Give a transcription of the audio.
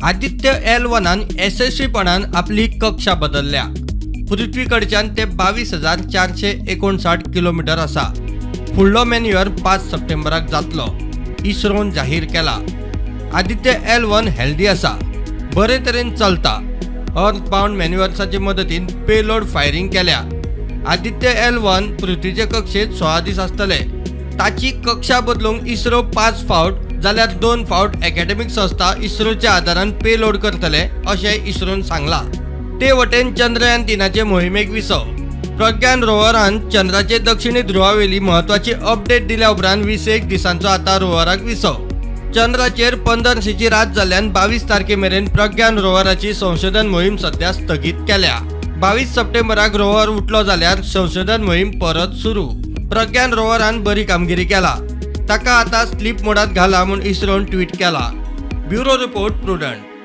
Aditya L1 येसस्वीपणान आपली कक्षा बदलल्या. पृथ्वी कडच्यान ते 22,459 किलोमीटर आसा. फुडलो मॅन्युअर 5 सप्टेंबराक जातलो, इस्रोन जाहीर केला. आदित्य L1 हेल्दी आसा, बरे तरेन चलता. अर्थ बाउंड मॅन्युअर्साचे मदतीन पेलोड फायरिंग केल्या. आदित्य L1 पृथ्वीचे कक्षेत 16 दीस आसतले. ताची कक्षा बदलूंक इस्रो 5 फावट जाल्यार 2 फावट एकेडमिक संस्था इस्रोच्या आदारान पेलोड करतले अशें इस्रोन सांगला. ते वटेन चंद्रयान 3 मोहिमेक विसव. प्रज्ञान रोवरान चंद्राचे दक्षिणी ध्रुवावेली म्हत्वाची अपडेट दिल्या उपरांत 21 दिसांचो आतां रोवराक विसव. चंद्राचेर 15शीची रात जाल्ल्यान 22 तारखे मेरेन प्रज्ञान रोवराची संशोधन मोहीम सध्या स्थगीत केल्या. 22 सप्टेंबराक रोवर उठलो जाल्यार संशोधन मोहीम परत सुरू. प्रज्ञान रोवरान बरी कामगिरी केला, ताका आतां स्लीप मोडात घाला म्हूण इस्रोन ट्वीट केला. Bureau report, Prudent.